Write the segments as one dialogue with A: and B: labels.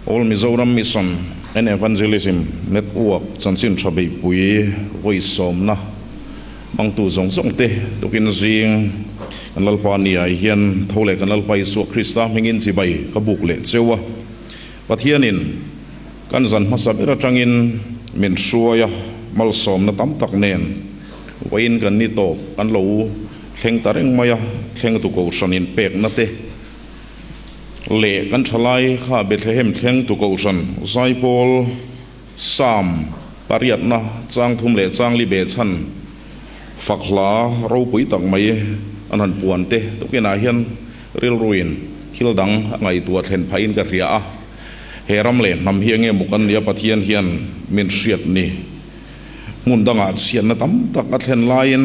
A: All Mizoram Mission and Evangelism Network chanchin tha beihpui vawi sawmna hmangtu zawng zawng te tukin zing kan Lalpa nia hian tho leh kan Lalpa Isua Krista hmingin chibai ka buk leh cheu a. Pathianin kan zan hmasa ber atangin min hruai a, malsawmna tam tak nen vawiin kan ni tawp kan lo thleng ta reng mai a, thlengtu kohhran inpekna te, Leh kan thalai kha Bethlehem thleng tu kohhran Zaipawl Psalm pariatna chang thum leh chang li behchhan fak hla ropui tak mai an han puan te tukinah hian rilruin thil dang a ngaihtuah thlen phahin ka hria a. He ram leh hnam hi enge maw kan nia Pathian hian min hriat ni. Hmun dangah chhiatna tam tak a thlen laiin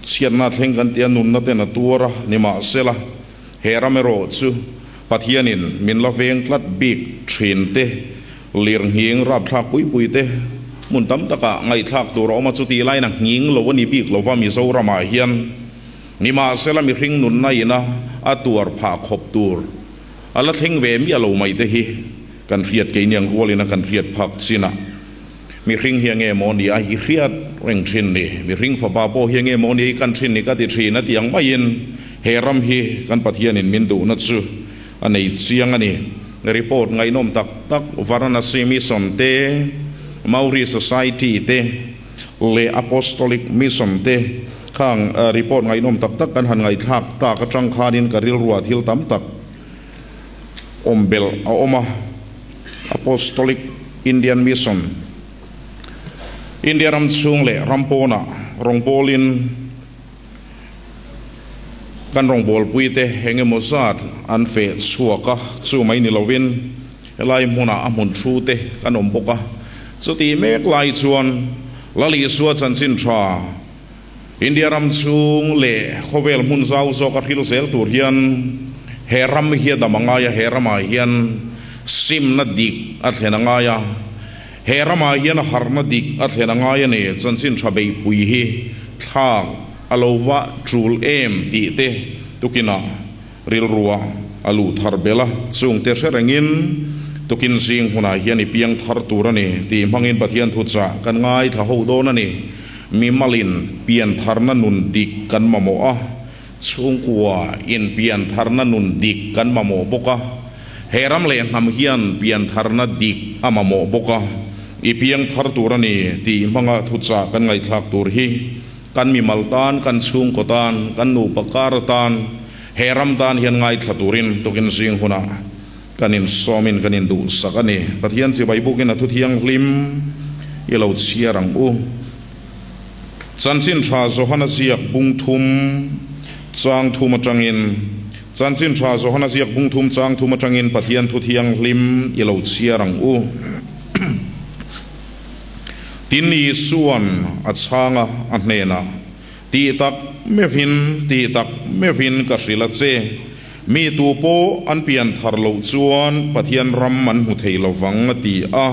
A: chhiatna thleng kan tia nunna ten a tuar a, nimahsela, He ram erawh chu Pathianin min la veng tlat bik thin te, lirnghing rapthlak pui pui te hmun tam takah ngaihthlak tur a awm a, chuti laiin a nghing lo a ni bik lova Mizoramah hian nimahsela mihring nunna ina a tuar phah khawp tur a la thleng ve miah lo mai te hi kan hriat keiniang rualin a kan hriat phak chin a. Mihring hi enge maw ni a hi hriat reng thin ni, mihring fapa pawh hi enge maw ni kan thin ni ka ti thin a ti ang maiin he ram hi kan Pathianin min duhna chu a nei chiang a ni. Report ngaihnawm tak tak Varanasi Mission te, Maori Society te leh Apostolic Mission te khang report ngaihnawm tak tak kan han ngaihthlak tak atang khanin ka rilruah thil tam tak awm belh a awm a. Apostolic Indian Mission, India ram chhung leh ram pawnah rawngbawlin kan rawngbawlpuite eng emaw zat an feh chhuak a, chu mai ni lovin helai hmunah a hmun thu te kan awm bawk a. Chutih mek lai chuan Lal Isua chanchin tha India ram chhung leh khawvel hmun zau zawk a hril zel tur hian he ram hi a dam a ngai a, he ramah hian simna dik a thlen a ngai a, he ramah hian a harhna dik a thlen a ngai a ni. Chanchin tha beihpui hi thlak a lo va tul em tih te tukinah rilrua a luh thar belh a, chungte hre rengin tukin zing hunah hian i piang thar tur a ni tih hmangin Pathian thuchah kan ngaithla ho dawn a ni. Mimalin piantharna nun dik kan mamawh a, chhungkua in piantharna nun dik kan mamawh bawk a, he ram leh hnam hian piantharna dik a mamawh bawk a, i piangthar tur a ni tih hmanga thuchah kan ngaihthlak tur hi kan mimal tan, kan chhungkaw tan, kan nupa kar atan, he ram tan hian ngaithla turin tukin zing hunah kan insawmin kan induhsak a ni. Pathian chibai bukin a thu thianghlim i lo chhiar ang u. Chanchin tha Johana ziak bung thum chang thum atangin Chanchin tha Johana ziak bung thum chang thum atangin Pathian thu thianghlim i lo chhiar ang u. Tin Isuan a chhang a, a hnenah, Tih tak meuhin, tih tak meuhin ka hrilh a che. Mi tu pawh an pian thar loh chuan Pathian ram an hmu thei lo vang, a ti a.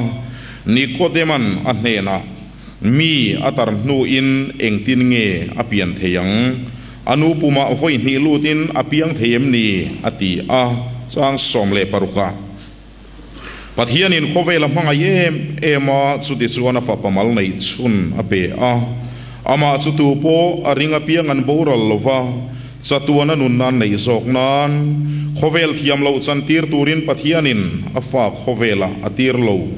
A: Nikodema'n a hnenah, Mi a tar hnuin engtin nge a pian thei ang? A nu pumah vawi hnih lutin a piang thei em ni? a ti a, chang 16. Pathianin khawvel a hmangaih em em a, chutichuan a fapa mal neih chhun a pe a. Amah chu tu pawh a ring apiang an boral lo va, chatuan a nun nan neih zawk nan khawvel thiam loh chantir turin Pathianin a fa khawvelah a tir lo.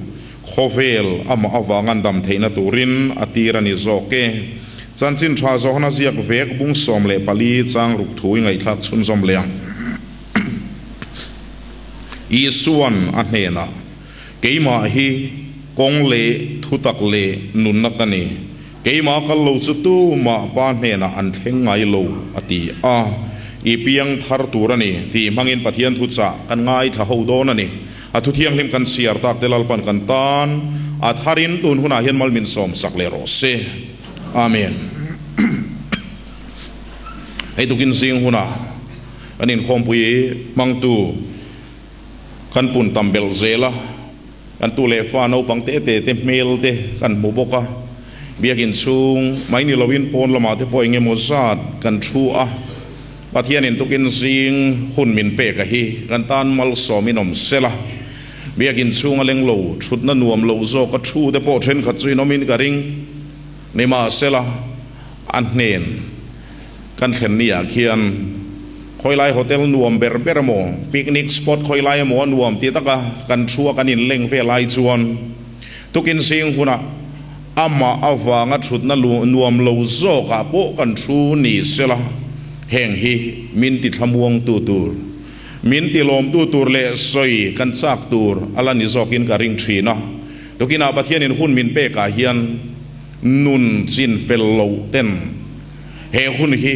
A: Khawvel amah avang an dam theihna turin a tir a ni zawk e. Chanchin tha Johana ziak vek bung 14 chang ruk thu i ngaihthlak chhunzawm leh ang. Isuan a hnenah, Keimah hi kawng leh thutak leh nunna ka ni. Keimah kal lo chu tumah Pa hnenah an thleng ngai lo, a ti a. I piang thar tur a ni, tih hmangin Pathian thuchah kan ngaithla ho dawn a ni. A thu thianghlim kan chhiar tak te Lalpan kan tan a tharin tun hunah hian mal min sawmsak leh rawh se. Amen. Hei tukin zing hunah kan inkhawmpui hmangtu kan pun tam belh zel a, kan tu leh fa naupang te te te hmel te kan hmu bawk a, biakin chhung mai ni loin pawn lamah te pawh eng emaw zat kan thu a, Pathianin tukin zing hun min pek a hi kan tan malsawmin awm sela. Biakin chhunga leng lo, thutna nuam lo zawka thu te pawh thenkhat chu in awmin ka ring. Nimahsela, a hnen kan thlen ni ah khian khawilai hotel nuam ber ber emaw, picnic spot khawilai emaw a nuam ti taka kan thu a kan inleng vel ai chuan tukin zing hunah amah avanga thutna nuam lo zawkah pawh kan thu ni sela, heng hi min ti thlamuangtu tur, min ti lawmtu tur leh sawi kan chak tur a la ni zawkin ka ring thin a. Tukinah Pathianin hun min pekah hian nun chin fel loh ten he hun hi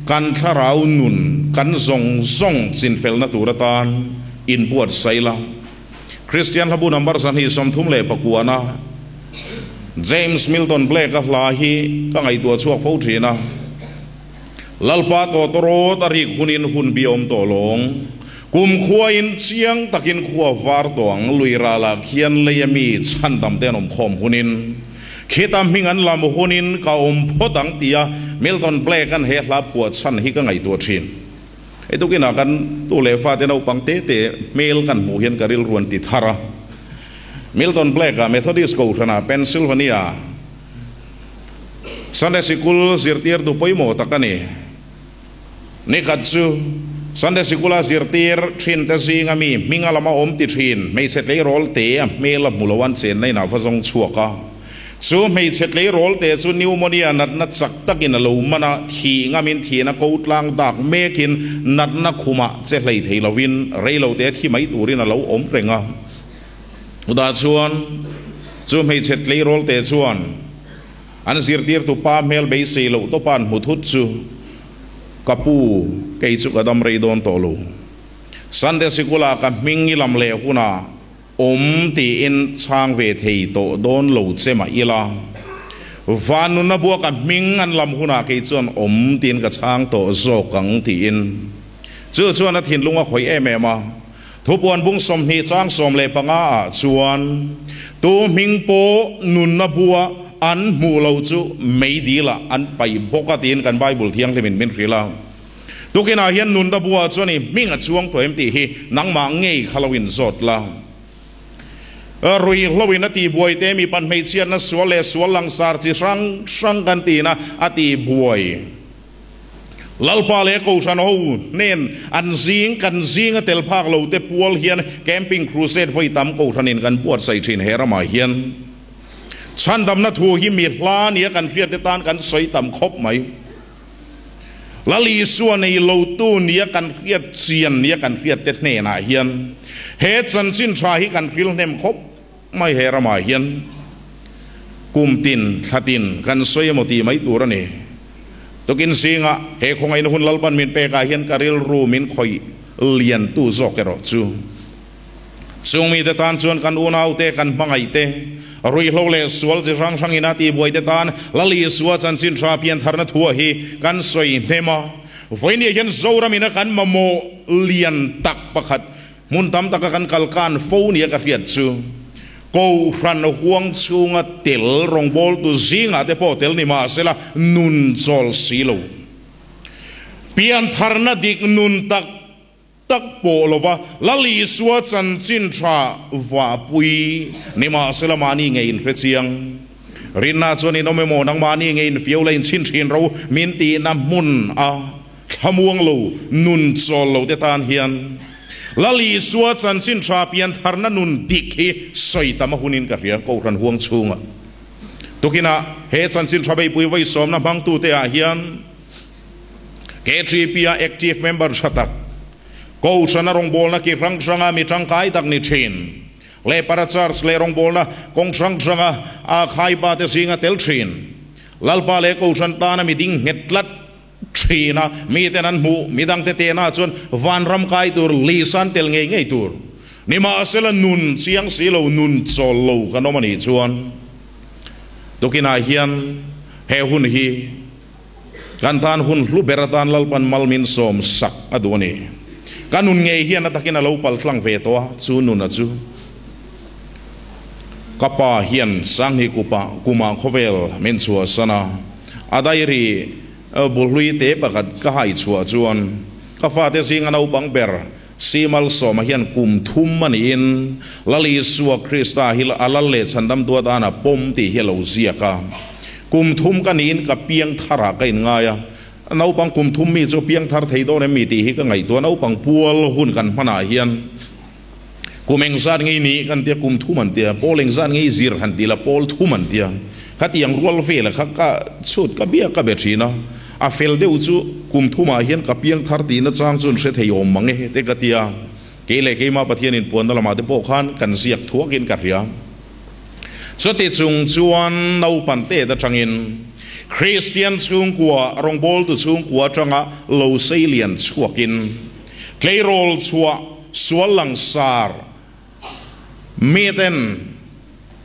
A: kan thlarau nun kan zawng zawng chin felna tur atan inbuatsaih la. Kristian hlabu number 239 na James Milton Blake-a hla hi ka ngaihtuah chhuak fo thin a, Lalpa tawtawrawt a rik hunin hun bi awm tawh lawng. Kum khuain chiang takin khua var tawh ang lui ralah khian lei a mi chhandam te an awm khawm hunin khita hming an lam hunin ka awm phawt ang tia Milton Blake-a'n he hla phuah chhan hi ka ngaihtuah thin. Hei tukinah kan tu leh fate naupang te te hmel kan hmuh hian ka rilru an ti thar a. Milton Blake-a Methodist Kohhrana Pennsylvania Sunday Sikul zirtirtu pawimawh tak a ni. Nikhat chu Sunday Sikula zirtir thin te zinga mi hminga lama awm ti thin hmeichhe tleirawl te a hmel a hmu lo an chenna inah va zawng chhuak a. Chu hmeichhe tleirawl te chu pneumonia natna chak takin a lo man a, thih ngamin thihna ko tlang dak mekin natna khumah che hlei thei lovin reilo te thi mai turin a lo awm reng a. Chutah chuan chu hmeichhe tleirawl te chuan an zirtirtu pa hmel beisei loh tawpa an hmu thut chu, Ka pu, kei chu ka dam rei dawn tawh lo. Sunday sikula ka hming i lam leh hunah Awm tiin chhang ve thei tawh dawn lo che mah ila, van nunna buaka hming an lam hunah kei chuan awm tiin ka chhang tawh zawk ang tiin chu chuan a thinlung a khawih em em a. Thupuan bung 20 chang 15 ah chuan tu hming pawh nunna bua an hmuh lo chu meidil ah an paih bawk a tiin kan Bible thianghlimin min hrilh a. Tukinah hian nunna buah chuan i hming a chuang tawh em tih hi nangmah ngei kha lo inzawt la. Ruihhloin a tihbuai te mi pan hmeichhiatna sual leh sual langsar chi hrang hrang kan tina a tihbuai. Lalpa leh Kohhran ho hnen an zing kan zing a tel phak lo te pual hian Camping Crusade vawi tam Kohhranin kan buatsaih thin he ramah hian chhandamna thu hi mi hla nia kan hriat te tan kan sawi tam khawp mai. Lal Isua nei lotu nia kan hriat chian nia kan hriat te hnenah hian he chanchin tha hi kan hril hnem khawp mai he ramah hian kum tin thla tin kan sawi emaw tih mai tur a ni. Tukin zingah he khawngaihna hun Lalpan min pekah hian ka rilru min khawih liantu zawk erawh chu Chung mite tan chuan kan unaute, kan hmangaihte, ruihhlo leh sual chi hrang hrangin a tihbuaite tan Lal Isua chanchin tha piantharna thua hi kan sawi hnem a. Vawinia hian Zoramin a kan mamawh lian tak pakhat hmun tam taka kan kal kan fo nia ka hriat chu Kohhran huang chhunga tel rawngbawltu zingah te pawh tel ni mahsela nun chawl si lo. Piantharna dik nun tak Tak pawh lova Lal Isua chanchin tha vahpui nimahsela mahni nge in hre chiang. Rinna chuan in awm emaw nangmahni nge in fiau la in chhin thin ro min tihna hmun a thlamuang lo nun chawl lo te tan hian Lal Isua chanchin tha piantharna nun dik hi sawi tam a hunin ka hria Kohhran huang chhungah. Tukinah he chanchin tha beihpui vawi sawmna hmangtute ah hian KTP-a active member tha tak, Kohhrana rawngbawlna ki hrang hranga mi tangkai tak ni thin leh para church leh rawngbawlna kawng hrang hranga a khaipa te zinga tel thin, Lalpa leh Kohhran tana mi ding nghet tlat thin a, miten an hmuh midangte tehna chuan vanram kai tur lisan tel ngei ngei tur. Nimahsela nun chiang si lo, nun chawl lo kan awm a nih chuan tukinah hian he hun hi Kan tan hun hlu ber atan Lalpan mal min sawm sak a duh a ni. Ka nun ngei hian a takin a lo pal tlang ve tawh a, chu nuna chu ka pa hian Sanghi kupa kumah khawvel min chhuahsan a, a diary bulhlui te pakhat ka hai chhuah chuan ka fate zinga naupang ber. Si Malsawma hian kum thum a niin Lal Isua Krista hi a lal leh chhandamtu atan a pawm tih hi a lo ziak a. Kum thum ka niin ka piang tharah ka inngai a. Naupang kum thum mi chu piang thar thei dawn em mi tih hi ka ngaihtuah. Naupang pual hun kan hmanah hian kum engzat ngei ni kan tia, kum thum an tia, pawl engzat ngei zir han ti la, pawl thum an tia. Khatiang rual vela kha ka chhut ka biak ka be thin a. A fel deuh chu kum thumah hian ka piang thar tihna chang chu an hre thei awm mang e te ka tia. Kei leh keimah Pathian inpuanna lamah te pawh khan kan ziak thuakin ka hria. Chuti chung chuan naupan tet atangin Kristian chhungkua, rawngbawltu chhungkua atanga lo sei lian chhuakin tleirawl chhuah sual langsar miten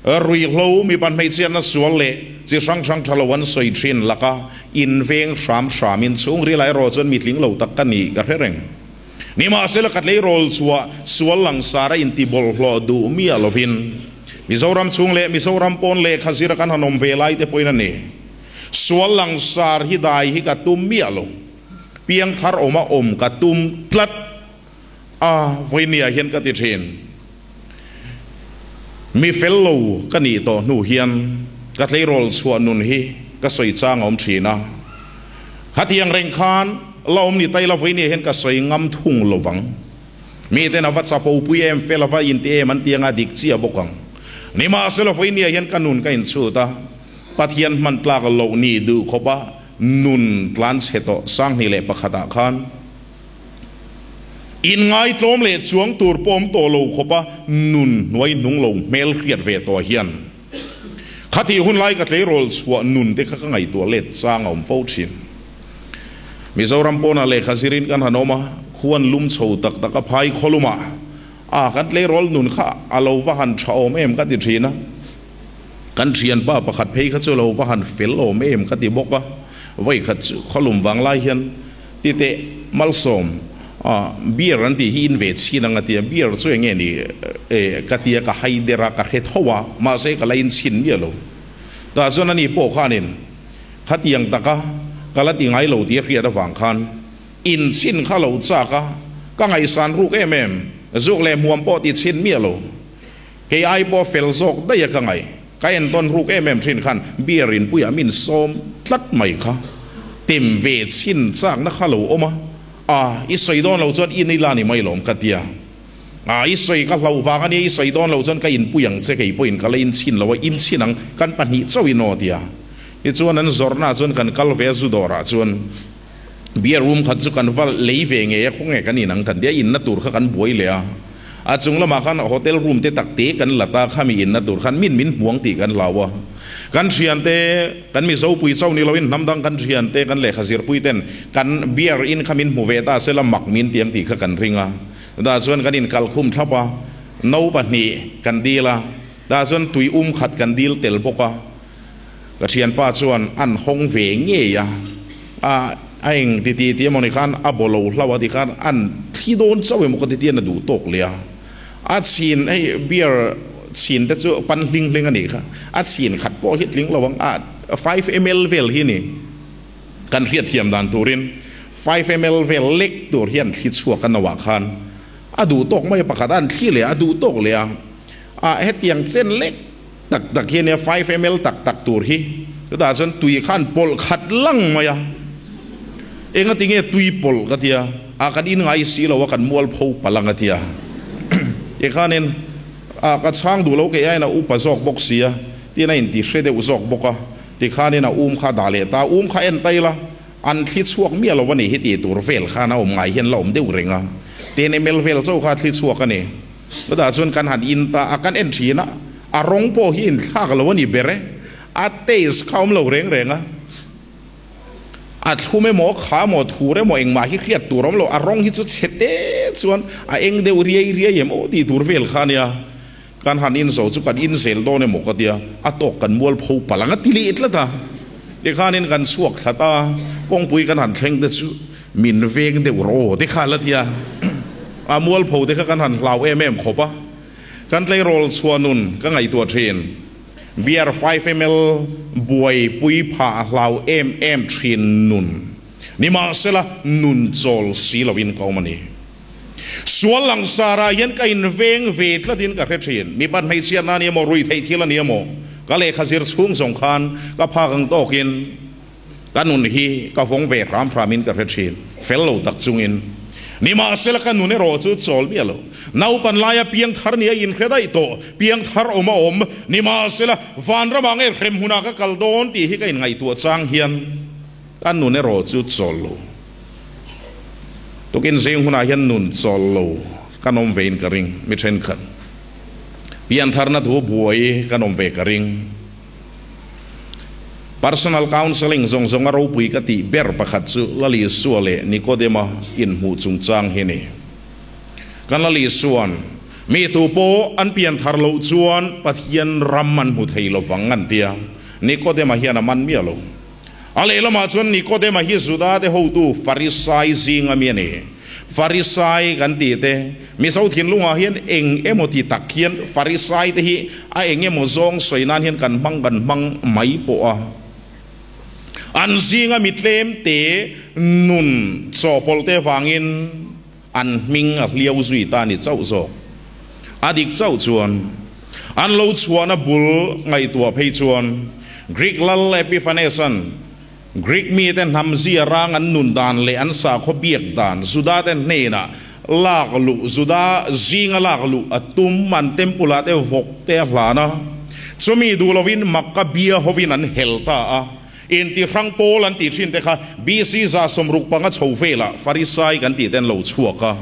A: ruihhlo mipa hmeichhiatna sual leh chi hrang hrang tha lo an sawi thin laka inveng hram hramin chhungril ah erawh chuan mitling lo tak ka nih ka hre reng. Nimahsela ka tleirawl chhuah sual langsar a intibawlhhlawh duh miah lovin Mizoram chhung leh Mizoram pawn lehkha zira kan han awm ve lai te pawhin a ni. Sual langsar hi dai hi ka tum miah lo. Piangthar awma awm ka tum tlat a, vawinia hian ka ti thin. Mi fel lo ka nih tawh hnu hian ka tleirawl chhuah nun hi ka sawi chang a awm thin a. Khatiang reng khan la awm ni taila vawinia hian ka sawi ngam thung lo vang. Miten a va chapo pui em, fel a va inti em an ti anga dik chiah bawk ang. Nimahsela vawinia hian ka nun ka inchhut a, Pathian hman tlak loh nih duh khawpa nun tlan chhe tawh 2001 ah khan inngaitlawm leh chuang tur pawh awm tawh lo khawpa nun hnuai hnung lo hmel hriat ve tawh hian khatih hun lai ka tleirawl chhuah nun te kha ka ngaihtuah let chang a awm fo thin. Mizoram pawnah lehkha zirin kan han awm a, khuan lum chho tak tak a phai khawlum a, a kan tleirawl nun kha a lo va han tha awm em ka ti thin a, kan thianpa pakhat phei kha chu a lo va han fel awm em ka ti bawk a, vawikhat chu khawlum vang lai hian titeh malsawm a beer an tih hi in ve chhin ang a ti a, beer chu eng nge ni e ka ti a, ka hai der a, ka hre tho a, mahse ka la in chhin miah lo. Tah chuan ani pawh khanin Khatiang taka ka la ti ngai lo tih a hriat avang khan inchhin kha lo chak a, ka ngaihsan ruk em em, zuk leh hmuam pawh ti chhin miah lo. Kei ai pawh fel zawk daih a ka ngaih, ka entawn ruk em em thin khan beer inpuiah min sawm tlat mai kha. Tem ve chhin chakna kha lo awm a, a i sawi dawn lo chuan in ila ni mai lawm ka tia. A i sawi ka hlauh vang a nia, i sawi dawn lo chuan ka inpui ang che, kei pawhin ka la inchhin lo a, inchhin ang kan pahnih chauhin aw tia. Tichuan an zawrhnaah chuan kan kal ve a, zu dawrah chuan beer room khat chu kan va lei ve ngei a, khawnge kan in ang kan tia, inna tur kha kan buai leh a. A chung lamah khan hotel room te tak te kan la ta, khami inna tur khan min min hmuang tih kan hlau a. Kan thiante, kan Mizopui chauh ni loin hnam dang kan thiante, kan lehkha zirpui ten kan beer in kha min hmu ve ta sela mak min tiang tih kha kan ring a. Tah chuan kan inkal khum thlap a, no pahnih kan dil a, tah chuan tui um khat kan dil tel bawk a. Ka thianpa chuan an hawng ve ngei a, a a eng ti ti ti emawni khan a baw lo hlauh a ti khan an thli dawn chauh emaw ka ti ti a na duh tawk leh a. A chhin hei beer chhin te chu pan hling hling a nih kha, a chhin khat pawh hi tling lo ang a, 5 ml vel hi a ni. Kan hriatthiam dan turin 5 ml vel lek tur hian thli chhuak a noah khan a duh tawk mai a, pakhat a an thli leh a, a duh tawk leh a, a hetiang chen lek tak tak hi a nia 5 ml tak tak tur hi chutah chuan tui khan pawlh khat lang mai a, engati nge tui pawlh ka tia, a kan in ngai si lo a kan mual pho palh ang a tia, tikhanin a ka chhang duh lo kei aiin a upa zawk bawk si a, tin a inti hre deuh zawk bawk a. Tikhanin a um kha dah leh ta, um kha en ta ila, an thli chhuak miah lo a nih hi tih tur vel khan a awm ngai hian la awm deuh reng a, 10 ml vel chauh kha a thli chhuak a ni. Chutah chuan kan han in ta a, kan en thin a, a rawng pawh hi inthlak lo a ni ber e, a taste kha a awm lo reng reng a, a thlum emaw, kha emaw, thur emaw engmah hi hriat tur a awm lo, a rawng hi chu chhe te chuan a eng deuh riai riai em aw tih tur vel kha a nia. Kan han inzo chu kan inzel dawn emaw ka tia, a tawk kan mual pho palh ang a ti leh tlat a. Tikhanin kan chhuak thlat a, kawngpui kan han thleng te chu min veng deuh rawh aw te kha la tia. A mual pho te kha kan han hlau em em khawp a. Kan tleirawl chhuah nun ka ngaihtuah thin. Beer 5 ml buaipui phah hlau em em thin nun. Nimahsela nun chawl si loin ka awm a ni. Sual langsarah hian ka inveng ve tlatin ka hre thin. Mipat hmeichhiatna a ni emaw, ruihtheih thil a ni emaw, ka lehkha zir chhung zawng khan ka phak ang tawkin ka nun hi ka vawng ve hram hramin ka hre thin, fel lo tak chungin. Nimahsela ka nun erawh chu chawl miah lo. Naupan laia piangthar nia inhre daih tawh, piangthar awm a awm. Nimahsela vanramah nge hrem hunah ka kal dawn tih hi ka inngaihtuah chang hian ka nun erawh chu chawl lo. Tukin zing hunah hian nun chawl lo kan awm vein ka ring, mi thenkhat piantharna thu buai kan awm ve ka ring. Personal counselling zawng zawnga ropui ka tih ber pakhat chu Lal Isua leh Nikodema inhmuh chungchang hi ni. Kan Lal Isua'n mi tu pawh an pianthar loh chuan Pathian ram an hmu thei lovang an tia, Nikodema hian a man miah lo. A lehlamah chuan Nikodema hi Judate hotu Farisai zinga mi a ni. Farisai kan tih te, Mizo thinlungah hian eng emaw ti tak hian Farisai te hi a eng emaw zawng sawi nan hian kan hmang kan hmang mai pawh a. An zinga mi tlem te nun chawhpawlh te vangin an hming a hliau zui ta ni chauh zawk. A dik chauh chuan, an lo chhuahna bul ngaihtuah phei chuan Greek lal Epiphanes-a'n Greek mite hnam zia rang an nun dan leh an sakhaw biak dan Judate hnenah lak luh, Juda zinga lak luh a tum, an temple-ah te vawk te a hlan a, chumi duh lovin Makkabia hovin an hel ta a. Intihrang pawl an tih thin te kha BC 165 chho velah Farisai kan tih te an lo chhuak a.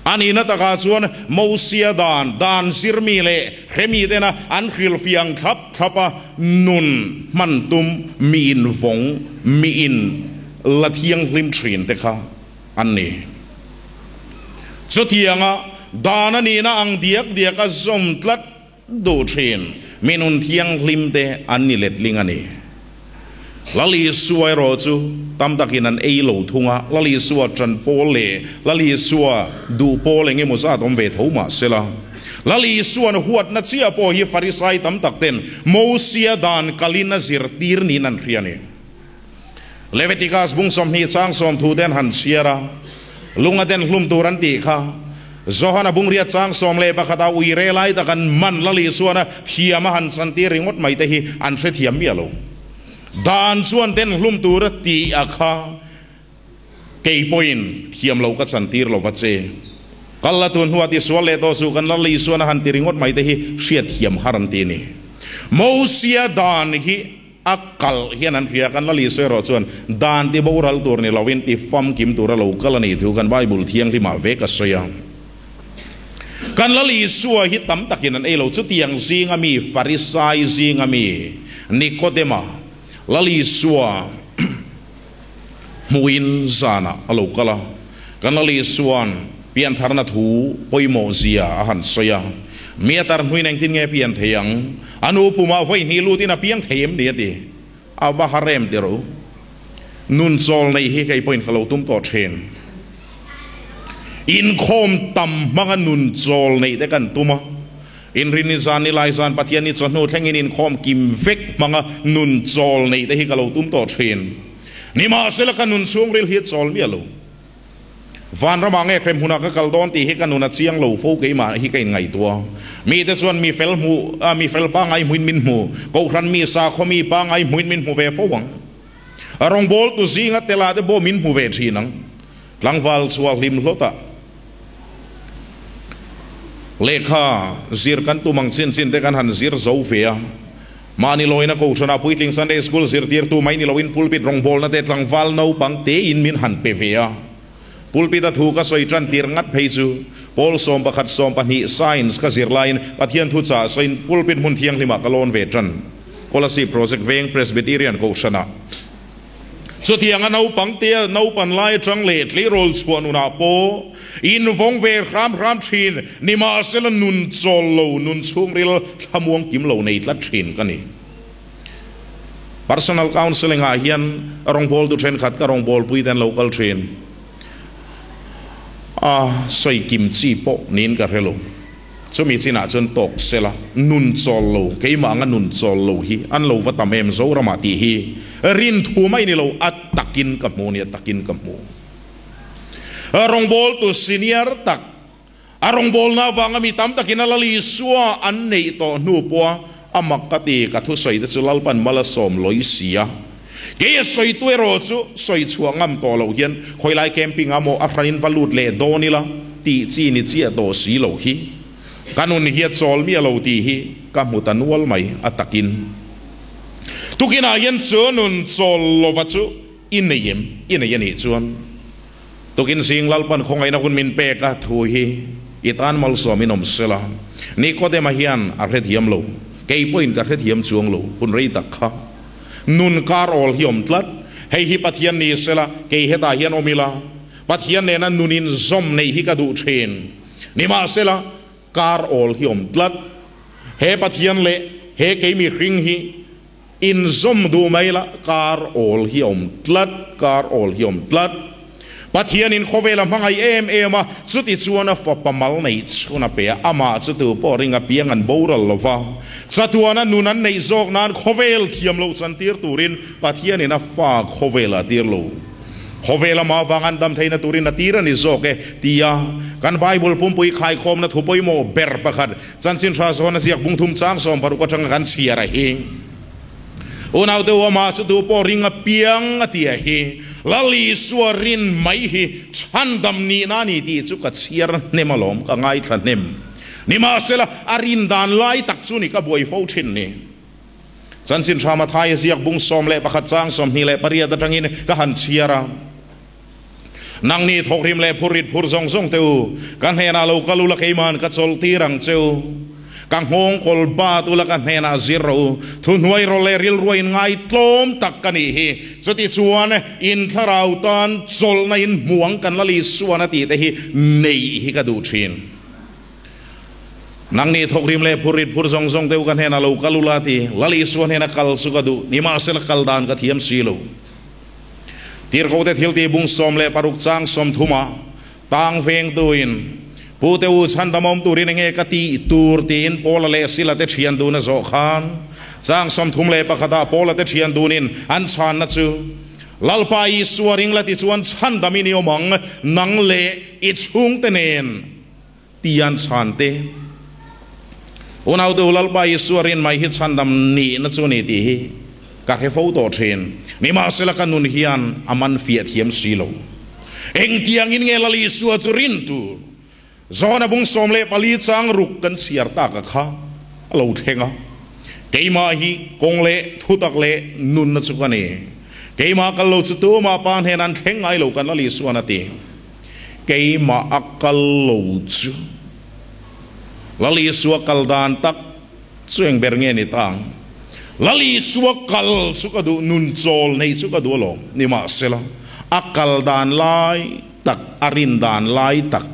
A: A nihna takah chuan Mosia dan, dan zirmi leh hremi tena an hrilhfiah ang thlap thlap a, nun hman tum mi invawng, mi in la thianghlim thin te kha an ni. Chutianga dan a nihna ang diak diak a zawm tlat Duh thin, mi nun thianghlim te an ni letling a ni. Lal Isua erawh chu tam takin an ei lo thung a, Lal Isua tan pawl leh Lal Isua duh pawl eng emaw zat awm ve tho mah sela. Lal Isua'n huatna chiah pawh hi Farisai tam tak ten Mosia dan kalin a zirtir niin an hria a ni. Leviticus bung 20 chang 30 te an han chhiar a, lunga den hlum tur an tih kha. Johana bung riat chang 11 a ui re lai tak an man Lal Isuana thiam a han chantir ringawt mai te hi an hrethiam miah lo. Dan chuan den hlum tur a tih a kha kei pawhin thiam lo ka chantir lo va che. Kal la tun hnuah tisual leh tawh suh kan Lal Isuana han ti ringawt mai te hi hriatthiam har an ti a ni. Mosia dan hi. A kal hian an hria, kan Lal Isua erawh chuan dan ti boral tur ni lovin ti famkim tura lo kal a nih thu kan Bible thianghlimah vek a sawi a. Kan Lal Isua hi tam takin an ei lo, chutiang zinga mi Farisai zinga mi Nikodema Lal Isua hmuin zanah a lo kal a, kan Lal Isua'n piantharna thu pawimawh zia a han sawi a, Mi a tar hnuin engtin nge pian thei ang? A nu pumah vawi hnih lutin a piang thei em ni? a ti. A va har em ti rawh u. Nun chawl neih hi kei pawhin ka lo tum tawh thin. Inkhawm tam hmanga nun chawl neih te kan tum a. Inrinni zan ni lai zan Pathian ni chawhnu thlengin inkhawm kim vek hmanga nun chawl neih te hi ka lo tum tawh thin. Nimahsela ka nun chhungril hi a chawl miah lo. Vanramah nge hrem hunah ka kal dawn tih hi ka nun a chiang lo fo keimah hi ka inngaihtuah. Mite chuan mi fel hmu, mi fel pangngai hmuin min hmu, Kohhran mi sakhaw mi pangngai hmuin min hmu ve fo ang. Rawngbawltu zinga telah te pawh min hmu ve thin ang. Tlangval chhuah hlim hlawtah. Lehkha zir kan tum ang chin chin te kan han zir zo ve a. Mahni lawina Kohhranah puitling Sunday School zirtirtu mai ni loin pulpit rawngbawlna te tlangval naupang tein min han pe ve a. Pulpit a thu ka sawi tan tir ngat phei chu Pawl 11 12 Science ka zir laiin Pathian thu chah sawiin pulpit hmun thianghlimah ka lawn ve tan. Kolasib Project Veng Presbyterian Kohhranah. Chutianga naupang te naupan lai atang leh tleirawl chhuah nunah pawh invawng ve hram hram thin, nimahsela nun chawl lo, nun chhungril thlamuang kim lo nei tlat thin ka ni. Personal counselling ah hian rawngbawltu thenkhat ka rawngbawlpui te an lo kal thin a, sawi kim chi pawh niin ka hre lo. Chumi chinah chuan tawk sela, nun chawl lo, keimah anga nun chawl lo hi an lo va tam em Zoramah tih hi rin thu mai ni lo, a takin ka hmu a ni, a takin ka hmu. Rawngbawltu senior tak, a rawngbawlna avanga mi tam takin a Lal Isua an neih tawh hnu pawha a mak ka ti, ka thusawi te chu Lalpan mal a sawm lawi si a. Kei a sawitu erawh chu sawi chhuah ngam tawh loh hian khawilai camping ah maw a hranin va lut leh dawn ila tih chi ni chiah tawh si lo hi. Ka nun hi a chawl miah lo tih hi ka hmu ta nual mai a takin. Tukinah hian chu nun chawl lova chu i nei em? I nei a nih chuan tukin zing Lalpan khawngaihna hun min pek a thu hi i tan malsawmin awm sela. Nikodema hian a hrethiam lo, kei pawhin ka hrethiam chuang lo hun rei tak kha. Nun kar awl hi awm tlat. Hei hi Pathian ni sela, kei hetah hian awm ila, Pathian nena nun inzawm neih hi ka duh thin. Nimahsela, kar awl hi awm tlat. He Pathian leh he kei mihring hi inzawm duh mai ila, kar awl hi awm tlat, kar awl hi awm tlat. Pathianin khawvel a hmangaih em em a, chuti chuan a fapa mal neih chhun a pe a, amah chu tu pawh ring apiang an boral lo va, chatuana nun an neih zawk nan khawvel thiam loh chantir turin Pathianin a fa khawvel a tir lo. Khawvel amah avang an dam theihna turin a tir a ni zawk e, tia kan Bible pumpui khaikhawmna thu pawimawh ber pakhat Chanchin Hra zawn a ziak bung thum chang 16 atanga kan chhiar a hi. Unaute u amah chu tu pawh ring apiang a tia hi Lal Isua rin mai hi chhandam nihna a ni tih chu ka chhiar hnem alawm, ka ngaithla hnem. Nimahsela, a rin dan lai tak chu ni ka buai fo thin ni. Chanchin Hra Mathai a ziak bung 11 chang 28 atangin ka han chhiar a. Nangni thawkrim leh phurrit phur zawng zawng te u, ka hnenah lo kal ula keima'n ka chawlh tir ang che u. Ka nghawng kawl bat ula ka hnenah zir rawh u. Thuhnuai rawh leh rilruai in ngai tlawm tak ka nih hi. Chuti chuan in thlarau tan chawlhna in hmu ang kan Lal Isuan a tih te hi neih hi ka duh thin. Nangni thawkrim leh phurrit phur zawng zawng te u ka hnenah lo kal ula ti Lal Isua hnena kal chu ka duh. Nimahsela kal dan ka thiam si lo. Tirhkohte thiltih bung 16 chang 30 ah tang vengtuin, Pute u chhandamawm turin enge ka tih tur tiin Paula leh Sila te thian dun a zawh khan chang 31 ah Paula te thian dunin an chhanna chu, Lalpa Isua ring la ti chuan chhandamin i awm ang, nang leh i chhungte nen ti an chhan te. Unaute u Lalpa Isua rin mai hi chhandam nihna chu a ni tih hi ka hre fo tawh thin. Nimahsela ka nun hian a man fiah thiam si lo. Engtiangin nge Lal Isua chu rin tur? John-a bung 14 chang ruk kan chhiar tak a kha a lo thleng a. Keimah hi kawng leh thutak leh nunna chu ka ni. Keimah kal lo chu tumah pa hnenah an thleng ngai lo kan Lal Isuan a ti. Keimah a kal lo chu Lal Isua kal dan tak chu eng ber nge ni ta ang? Lal Isua kal chu ka duh, nun chawl nei chu ka duh alawm. Nimahsela, a kal dan lai tak, a rin dan lai tak,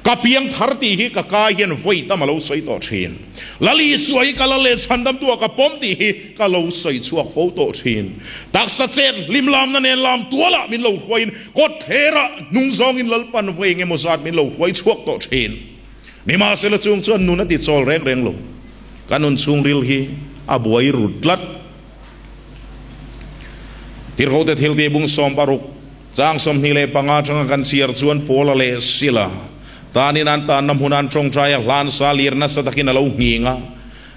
A: ka piang thar tih hi ka kai hian vawi tam a lo sawi tawh thin. Lal Isua hi ka la leh chhandamtu ah ka pawm tih hi ka lo sawi chhuak fo tawh thin. Taksa chet hlim lamna nen lam tualah min lo hruaiin kawt thlerah hnung zawngin Lalpan vawi eng emaw zat min lo hruai chhuak tawh thin. Nimahsela chung chuan nun a ti chawl reng reng lo. Ka nun chhungril hi a buai ru tlat. Tirhkote thiltih bung 60 chang 25 atanga kan chhiar chuan Paula leh Sila tanin an tanna hmun an tawngtai a hlan sa lir nasa takin a lo nghing a.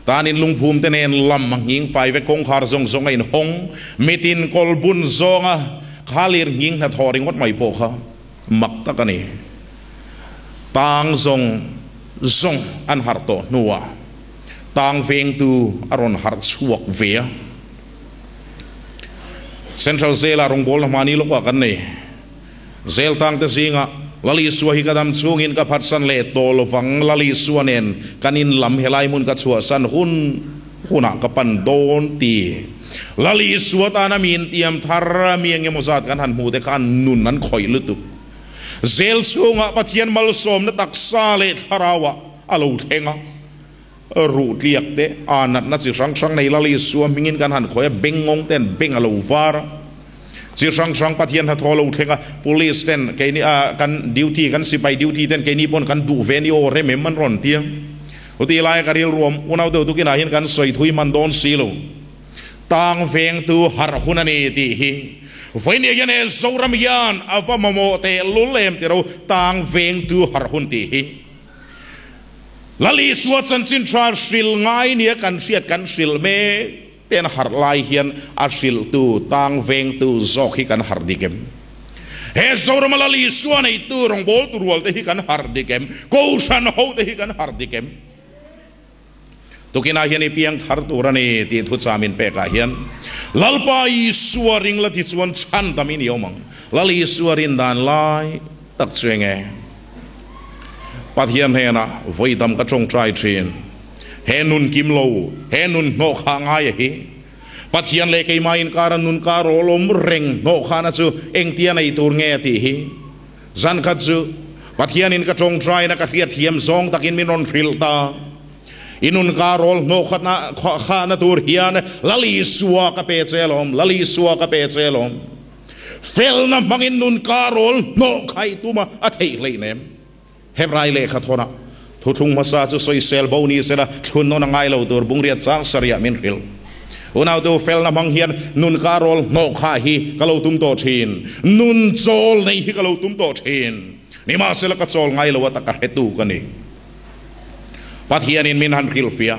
A: Tanin lungphum te nen lam a nghing fai vek kawngkhar zawng zawng a inhawng. Mitin kawl bun zawnga kha lir nghing hnathawh ringawt mai pawh kha mak tak a ni. Tang zawng zawng an harh tawh hnuah tang vengtu a rawn harh chhuak ve a. Central Jail-ah rawngbawlna hmani lawkah kan nei. Jail tangte zingah Lal Isua hi ka dam chhungin ka phatsan leh tawh lovang, Lal Isua nen kan in lam helai hmun ka chhuahsan hun hunah ka pan dawn ti. Lal Isua tana mi intiam thar mi eng emaw zat kan han hmuh te khan nun an khawih lutuk. Jail chhungah Pathian malsawmna taksa leh thlarauah a lo thleng a, ruh tliak te, aa natna chi hrang hrang nei Lal Isua hmingin kan han khawih a, bengngawng ten beng a lo var a. Chi hrang hrang Pathian hnathawh lo thleng a, Police ten keini a kan duty kan sipai duty ten keini pawn kan duh ve ni aw rem em an rawn ti a. Chuti laia ka rilruam unau deuh tukinah hian kan sawi thui hman dawn si lo. Tang vengtu harh hun a ni tih hi. Vawinia hian he Zoram hian a va mamawh teh lul em ti ro tang vengtu harh hun tih hi. Lal Isua chanchin tha hril ngai nia kan hriat kan hrilh mek ten harh lai hian a hrilhtu tang vengtu zawk hi kan harh dik em? He Zorama Lal Isua neitu rawngbawltu rual te hi kan harh dik em? Kohhran ho te hi kan harh dik em? Tukinah hian i piang thar tur a ni tih thuchah min pekah hian Lalpa Isua ring la ti chuan chhandam i ni awm ang. Lal Isua rin dan lai tak chu enge? Pathian hnenah vawi tam ka tawngtai thin. He nun kim lo, he nun hnawh kha ngai a hi. Pathian leh keimah inkara nun ka rawl awm reng hnawh khana chu engtia nei tur nge a tih hi. Zan khat chu Pathianin ka tawngtaina ka hriatthiam zawng takin min rawn hrilh ta. I nun ka rawl hnawh khahna tur hian Lal Isua ka pe che alawm, Lal Isua ka pe che alawm. Felna hmangin nun ka rawl hnawh khaih tuma a theih hleinem. Hebrai lehkha thawnah thuthlung hmasa chu sawisel bo ni sela thlun nawn a ngai lo tur bungriat chang sarih min hrilh. Unautu felna hmang hian nun ka rawl hnawh khah hi ka lo tum tawh thin. Nun chawl nei hi ka lo tum tawh thin. Nimahsela ka chawl ngai lo a taka hretu ka ni. Pathianin min han hrilhfiah.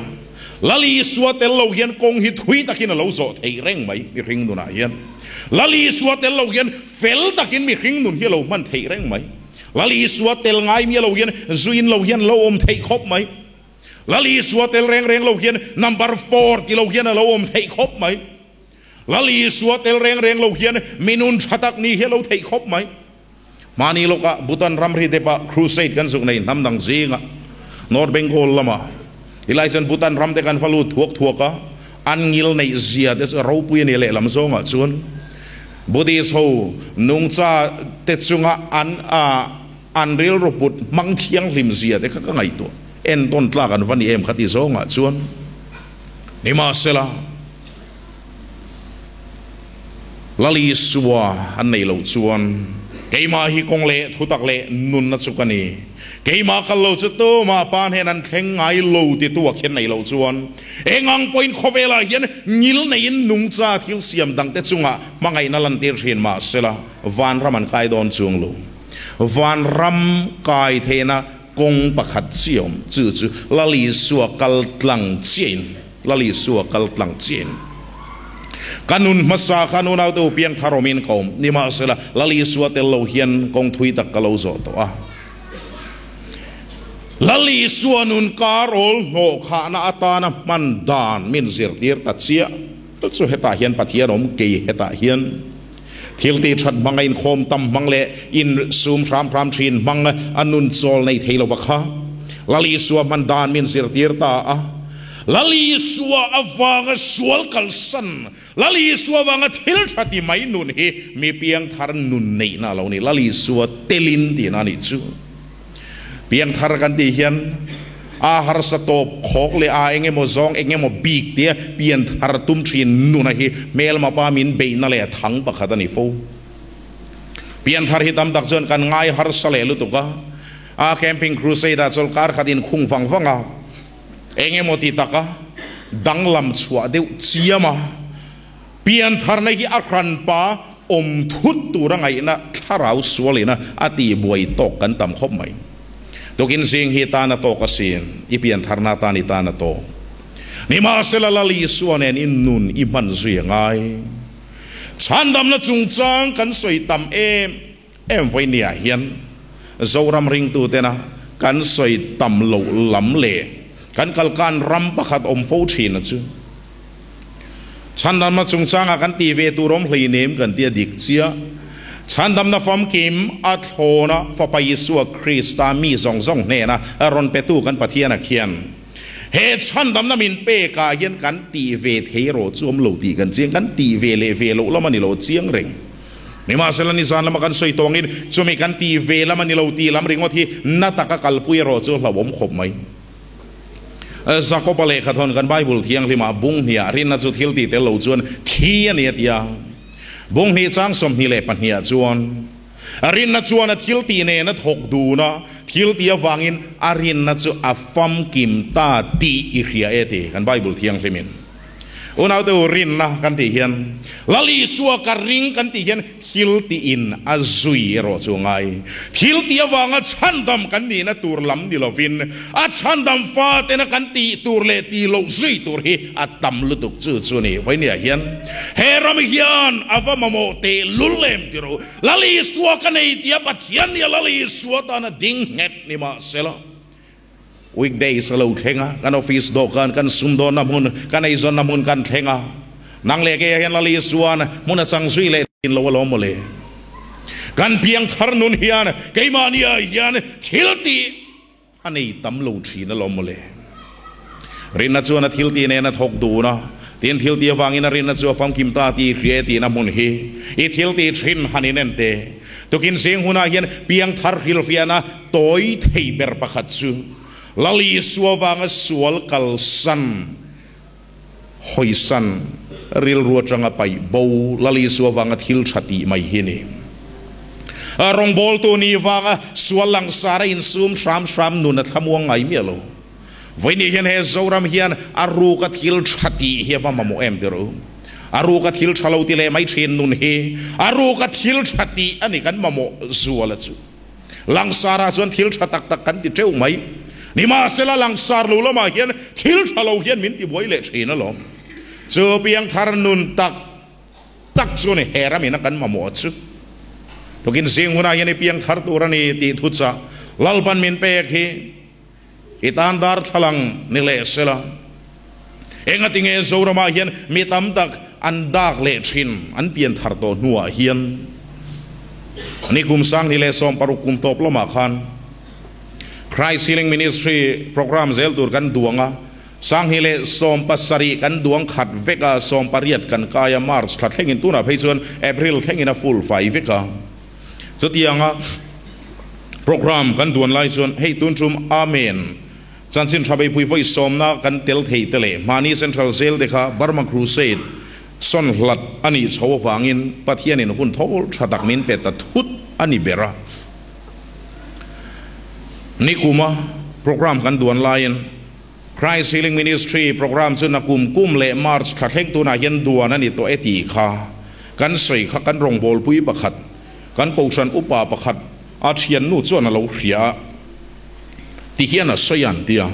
A: Lal Isua tel lo hian kawng hi thui takin a lo zawh theih reng mai mihring nunah hian. Lal Isua tel lo hian fel takin mihring nun hi a lo hman theih reng mai. Lal Isua tel ngai miah lo hian zuin lo hian lo awm theih khawp mai. Lal Isua tel reng reng lo hian number four ti lo hian a lo awm theih khawp mai. Lal Isua tel reng reng lo hian mi nun tha tak ni hi a lo theih khawp mai. Hmani lawkah Bhutan ramri depah crusade kan zuk nei hnam dang zingah North Bengal lamah helai chuan Bhutan ram te kan va lut thuak thuak a, an ngil neih zia te chu a ropui a ni lehlam zawngah chuan Buddhist ho nungcha te chunga an an rilru put hmang thianghlim zia te kha ka ngaihtuah. Entawn tlak an va ni em kha ti zawngah chuan nimahsela Lal Isua an neih loh chuan keimah hi kawng leh thutak leh nunna chu ka ni. Keimah kal lo chu tumah pa hnen an thleng ngai lo titu a khen neih loh chuan eng ang pawhin khawvelah hian ngil neiin nungcha thil siam dangte chungah hmangaihna lantir thin mahsela vanram an kai dawn chuang lo. Vanram kai theihna kawng pakhat chiah awm chu chu Lal Isua kal tlang chiahin Lal Isua kal tlang chiahin ka nun hmasa kha nunaute u piang thar awmin ka awm. Nimahsela Lal Isua tel lo hian kawng thui tak ka lo zawh tawh a. Lal Isua nun karawl hnawh khahna atana hman dan min zirtir ta chiah chu hetah hian Pathian awm kei hetah hian thil tih that hmang a inkhawm tam hmang leh in sum hram hram thin hmang a nun chawl nei thei lova kha Lal Isua hman dan min zirtir ta a. Lal Isua avanga sual kalsan, Lal Isua avanga thil tha ti mai nun hi mi piangthar nun neihna a lo ni. Lal Isua telin tihna a nih chu. Piangthar kan tih hian a harsa tawp khawk leh a eng emaw zawng eng emaw bik tia pianthar tum thin nuna hi hmelma pa min beihna leh thang pakhat a ni fo. Pianthar hi tam tak chuan kan ngai harsa leh lutuk a, a camping crusade ah chawlhkar khat inkhung vang vang a, eng emaw ti taka danglam chhuah deuh chiam a, Piantharna hi a hranpa awm thut tura ngaihna thlarau sualina a tihbuai tawk kan tam khawp mai. Tukin zing hi tan a tawk asin, i piantharna atan i tan a tawk. Nimahsela Lal Isua nen i nun i hman zui a ngai. Chhandamna chungchang kan sawi tam em em vawinia hian Zoram ringtutena kan sawi tam loh lam leh kan kalkan ram pakhat awm fo thin a chu. Chhandamna chungchangah kan tih ve tur awm hleinem kan ti a dik chiah. Chhandamna famkim a thlawna Fapa Isua Krista mi zawng zawng hnena rawn petu kan Pathiana khian he chhandamna min pekah hian kan tih ve thei rawh chu awm lo tih kan chiang, kan tih ve leh ve loh lam a ni lo chiang reng. Nimahsela nizan lama kan sawi tawngin chumi kan tih ve lam a ni lo tih lam ringawt hi na taka kalpui erawh chu hlauhawm khawp mai. Jakoba lehkha thawn kan Bible thianghlimah bung hniah rinna chu thil tih tel lo chuan thi a ni a ti a. Bung hnih chang 22 ah chuan rinna chuan a thil tih nen a thawk dun a, thil tih avangin a rinna chu a famkim ta tih i hria e ti kan Bible thianghlimin. Unaute u rinna kan tih hian Lal Isua ka ring kan tih hian thil tiin a zui erawh chu a ngai. Thil tih avanga chhandam kan nihna tur lam ni lovin a chhandam fatena kan tih tur leh tih loh zui tur hi a tam lutuk chu chu a ni. Vawinia hian he ram hian a va mamawh teh lul em ti rawh u. Lal Isua ka nei tia Pathian nia Lal Isua tana ding nghet ni mahsela Weekdays a lo thleng a, kan office dawhkan, kan sumdawnna hmun, kan eizawnna hmun kan thleng a. Nang leh keiah hian Lal Isua'n hmun a chang zui leh thin lo alawm mawle. Kan piangthar nun hian keimahniah hian thil tih a nei tam lo thin alawm mawle. Rinna chuan a thil tih nen a thawk dun a, tin thil tih avangin a rinna chu a famkim ta tih hria e tihna hmun hi i thil tih thin han inen teh. Tukin zing hunah hian piangthar hrilhfiahna tawi thei ber pakhat chu Lal Isua vanga sual kalsan, hawisan, rilru atanga paih bo Lal Isua vanga thil tha tih mai hi a ni. Rawngbawltu ni vanga sual langsar a insum hram hram nun a thlamuang ngai miah lo. Vawiin hian he Zoram hian a ruka thil tha tih hi a va mamawh em tir u. A ruka thil tha lo ti leh mai thin nun hi a ruka thil tha tih a ni kan mamawh zuala chu. Langsarah chuan thil tha tak tak kan ti teuh mai. Nimahsela langsar lo lamah hian thil tha lo hian min ti buai leh thin alawm. Chu piangthar nun tak tak chu ni he ramin a kan mamawh chu. Tukin zing hunah hian i piangthar tur a ni tih thuchah Lalpan min pek hi. I tan darthlalang ni leh sela. Engati nge Zoramah hian mi tam tak an dak leh thin an pian thar tawh hnuah hian ni kum 2016 kum tawp lamah khan Christ Healing Ministry program zel tur kan duang a, 2017 kan duang khat vek a, 18 kan kai a, March thla thlengin tunah phei chuan April thlengin a full fai vek a. Chutianga program kan duan lai chuan hei tun tum Amen Chanchin Tha Beipui vawi sawmna kan tel thei te leh mahni Central Jail te kha Burma Crusade sawn hlat a nih chho avangin Pathianin hun thawl tha tak min pe ta thut a ni ber a. Nikuma program kan duan laiin Christ Healing Ministry program chu nakum kum leh March thla thleng tunah hian duan a ni tawh e tih kha kan sawi kha kan rawngbawlpui pakhat, kan kohhran upa pakhat a thiannu chuan a lo hria a ti hian a sawi an ti a.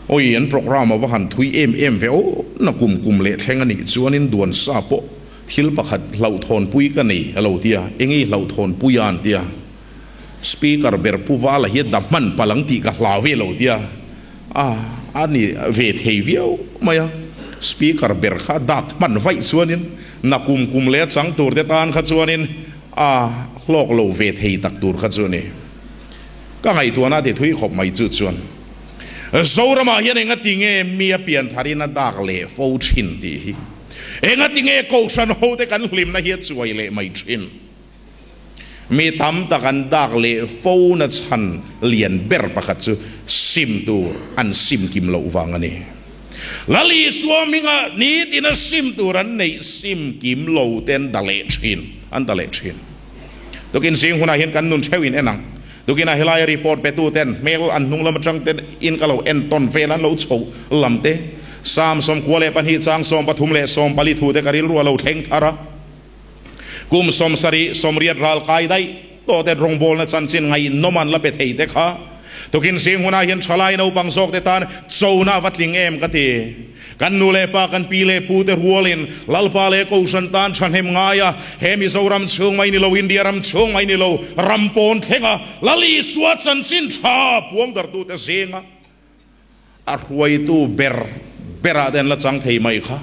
A: Awi an program a va han thui em em ve aw, nakum kum leh thleng a nih chuanin duan sa pawh thil pakhat hlauhthawnpui ka nei a lo ti a, eng i hlauhthawnpui a an ti a. Speaker ber Pu Vala hi da hman palh ang tih ka hlau ve lo tia a a ni ve thei viau mai a. Speaker ber kha dak hman vaih chuanin na kum kum leh a chang tur te tan kha chuanin a hlawk lo ve thei tak tur kha chu a ni. Ka ngaihtuahna a ti thui khawp mai chu chuan Zoramah hian engati nge mi a pian tharin a dak leh fo thin tih hi. Engati nge Kohhran hote kan hlimna hi a chuai leh mai thin. Mi tam tak an dak leh fo na chhan lian ber pakhat chu sim tur an sim kim loh vang a ni. Lal Isua hmingah nitina sim tur an neih sim kim lo te an da leh thin, an da leh thin. Tukin zing hunah hian kan nun theuhin en ang. Tukinah helaia report petu ten hmel an hnung lam atang ten in ka lo en tawn vel an lo chho lam te, Sam 92 chang 34 thu te ka rilru a lo thleng thar a. Kum 70, 80 ral kai daih tawh te rawngbawlna chanchin ngaihnawm an la pe thei te kha. Tukin zing hunah hian thalai naupang zawk te tan chona va tling em ka ti. Kan nu leh pa, kan pi leh pu te rualin Lalpa leh Kohhran tan thahnem ngai a, he Mizoram chhung mai ni lo, India ram chhung mai ni lo, ram pawn thlenga Lal Isua chanchin tha puangdartu te zinga A hruaitu ber berah te an la chang thei mai kha.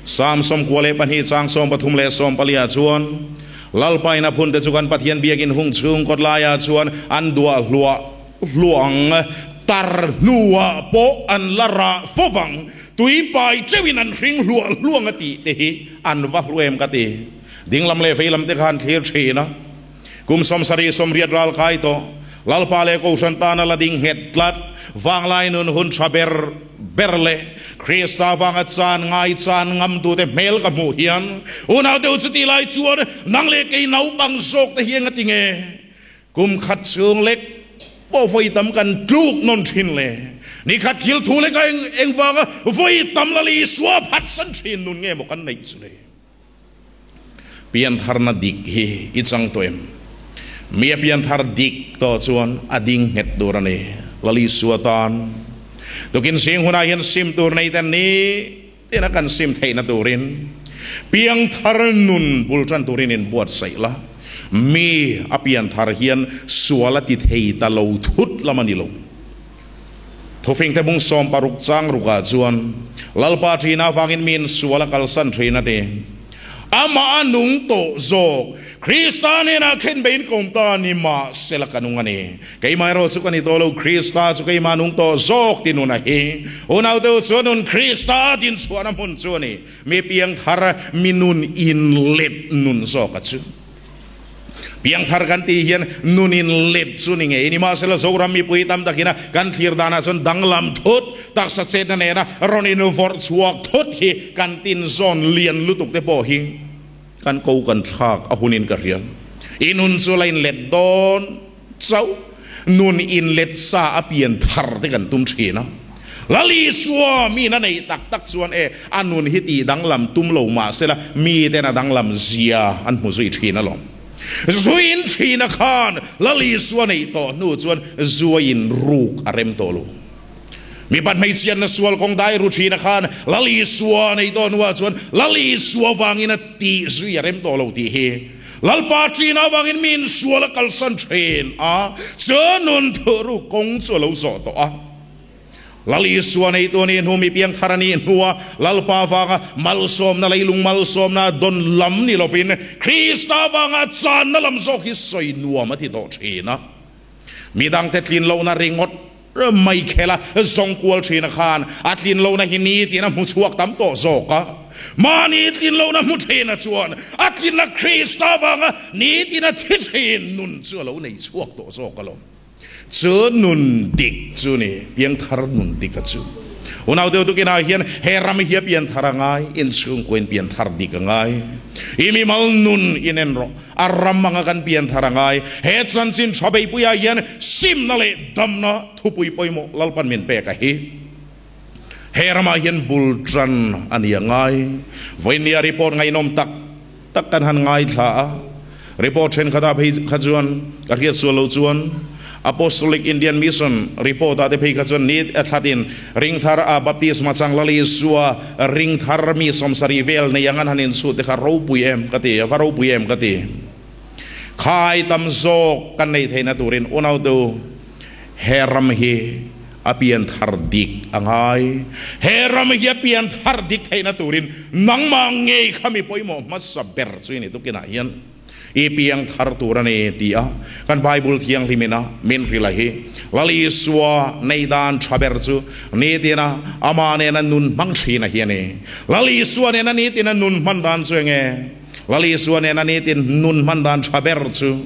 A: Sam 92 chang 34 ah chuan, Lalpa in a phunte chu kan Pathian biakin hung chhung kawt laiah chuan an duah hluah hluah ang, tar hnuah pawh an la rah fo vang, tui pai teuhin an hring hluah hluang a tih te hi an va hlu em ka ti. Dinglam leh veilam te kha an thlir thin a. Kum 70, 80 ral kai tawh, Lalpa leh Kohhran tana la ding nghet tlat, vanglai nun hun tha ber ber leh Krista vanga chan ngai chan ngamtute hmel ka hmuh hian unau deuh chuti lai chuan nang leh kei naupang zawk te hi enga tinge kum khat chhung lek. Pawh vawi tam kan tluk nawn thin le. Nikhat thil thu leh ka eng eng vanga vawi tam Lal Isua phatsan thin nun nge maw kan neih chu le. Piantharna dik hi i chang tawh em? Mi a pianthar dik tawh chuan a ding nghet tur a ni. Lal Isua tan tukin zing hunah hian sim tur nei ten ni tina kan sim theihna turin piangthar nun bul tan turin inbuatsaih la. Mi a pianthar hian sual a ti thei ta lo thut lam a ni lo. Thufingte bung 60 chang rukah chuan Lalpa ṭhina avangin miin sual a kalsan ṭhin a ti. Amah a nung tawh zawk. Krista hnenah khen beiin ka awm ta a ni, mahsela ka nung a ni. Keimah erawh chu ka ni tawh lo, Krista chu keimah nung tawh zawk ti nun a hi. Unaute u chuan nun Krista dinchhuahna hmun chu a ni. Mi piangthar, mi nun inlet nun zawk a chu. Piangthar kan tih hian nun inlet chu ni ngei. Nimahsela Zoram mipui tam takina kan thlir danah chuan danglam thut, taksa chetna nena rawn invawrh chhuak thut hi kan tinzawn lian lutuk te pawh hi kan ko kan thlak a hunin ka hria. I nun chu la inlet dawn chauh, nun inlet sa a pianthar te kan tum thin a. Lal Isua min a neih tak tak chuan e, a nun hi tih danglam tum lo mahsela miten a danglam zia an hmu zui thin alawm. Zuiin thina khan Lal Isua neih tawh hnu chuan zuaiin ruk a rem tawh lo. Mipa hmeichhiatna sual kawng dai ru thina khan Lal Isua neih tawh hnuah chuan Lal Isua vangin a tih zui a rem tawh lo tih hi Lalpa thina avangin miin sual a kalsan thin a, chu nun thuh ruk kawng chu a lo zawh tawh a. Lal Isua neitu a nih hnu, mi piangthar a nih hnua Lalpa vanga malsawmna, leilung malsawmna dawn lam ni lovin Krista vanga channa lam zawk hi sawi nuam a ti tawh thin a. Mi dangte tlin lohna ringawt mai khela zawng kual thin a khan a tlin lohna hi ni tiin a hmu chhuak tam tawh zawk a. Mahni tlin lohna hmu thin a chuan a tlinna Krista vanga ni tiin a thi thin nun chu a lo nei chhuak tawh zawk alawm. Chu nun dik chu ni, piangthar nun dik a chu. Unau deuh tukinah hian he ram hi a pianthar a ngai, inchhungkuain pianthar dik a ngai. I mimal nun inen rawh, a ram anga kan pianthar a ngai. He chanchin tha beipuiah hian simna leh damna thupui pawimawh Lalpan min pek a hi. He ramah hian bul tan a ni a ngai. Vawinia report ngaihnawm tak tak kan han ngaithla a, report thenkhatah phei kha chuan ka hriat sual lo chuan Apostolic Indian Mission report ah te phei kha chuan ni a thlatin ringthar a baptisma chang Lal Isua ringthar mi 70 vel nei ang an han inchhut te kha ropui em ka ti, a va ropui em ka ti. Khai tam zawk kan neih theihna turin unautu he ram hi a pianthar dik a ngai. He ram hi a pianthar dik theihna turin nangmah ngei kha mi pawimawh hmasa ber chu i ni tukinah hian i piangthar tur a ni ti a kan Bible thianghlimin a min hrilh a hi. Lal Isua nei dan tha ber chu nitina amah nena nun hmang thin a hi a ni. Lal Isua nena nitina nun hman dan chu enge? Lal Isua nena nitin nun hman dan tha ber chu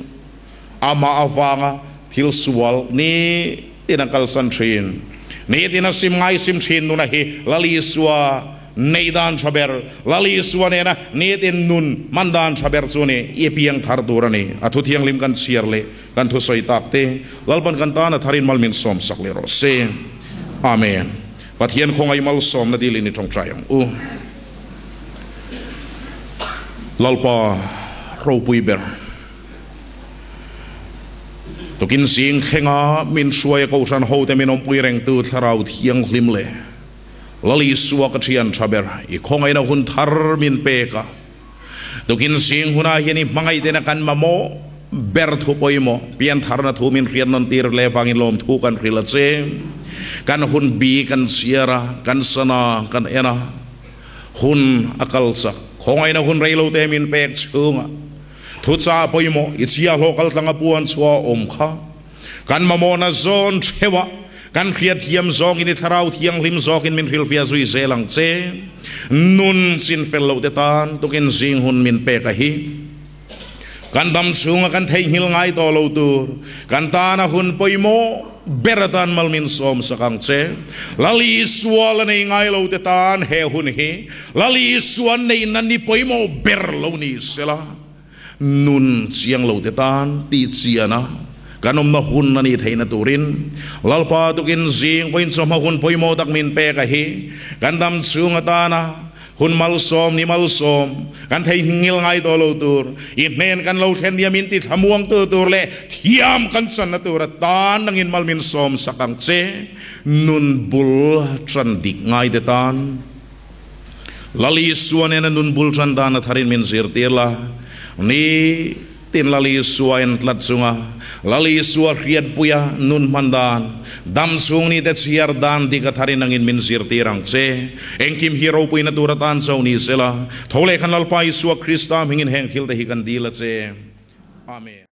A: Amah avanga thil sual nitin a kalsan thin. Nitin a sim ngai sim thin nuna hi Lal Isua neih dan tha ber, Lal Isua nena nitin nun hman dan tha ber chu ni i piang thar tur a ni. A thu thianghlim kan chhiar leh kan thusawi tak te Lalpan kan tan a tharin mal min sawmsak leh rawh se. Amen. Pathian khawngaih malsawmna dilin i tawngtai ang u. Lalpa ropui ber. Tukin zing thlenga min hruaia Kohhran hote min awmpui rengtu Thlarau Thianghlim leh Lal Isua ka thian tha ber i khawngaihna hun thar min pek a. Tukin zing hunah hian i hmangaih tena kan mamawh ber thu pawimawh piantharna thu min hriat nawn tir leh vangin lawmthu kan hrilh a che. Kan hun bi kan chhiar a, kan sana kan en a, hun a kal chak. Khawngaihna hun reilote min pek chhungah Thuchah pawimawh i chhia hlawh kaltlanga puan chhuah a awm kha. Kan mamawhna zawn theuhah kan hriatthiam zawngin i Thlarau Thianghlim zawkin min hrilhfiah zui zel ang che. Nun chin fel loh te tan tukin zing hun min pek a hi. Kan dam chhunga kan theihnghilh ngai tawh lo tur kan tana hun pawimawh ber atan mal min sawm sak ang che. Lal Isua la nei ngai lo te tan he hun hi Lal Isua neihna ni pawimawh ber lo ni sela, nun chiang lo te tan tih chiana Kan awmna hun a nih theihna turin Lalpa tukin zing pawhin chawhma hun pawimawh tak min pek a hi. Kan dam chhung atana hun malsawm ni malsawm kan theihnghilh ngai tawh lo tur, i hnen kan lo thlen nia min ti thlamuangtu tur leh thiam kan channa tur atan nangin mal min sawm sak ang che. Nun bul tan dik ngai te tan Lal Isua nena nun bul tan dan a tharin min zirtir la ni. Tin Lal Isua en tlat chunga Lal Isua hriatpuia nun hman dan, dam chhung ni te chhiar dan dik a tharin angin min zirtir ang che. Engkim hi ropuina tur atan cho ni sela, tho leh khan Lalpa Isua Krista hmingin heng thil te hi kan dil a che. Amen.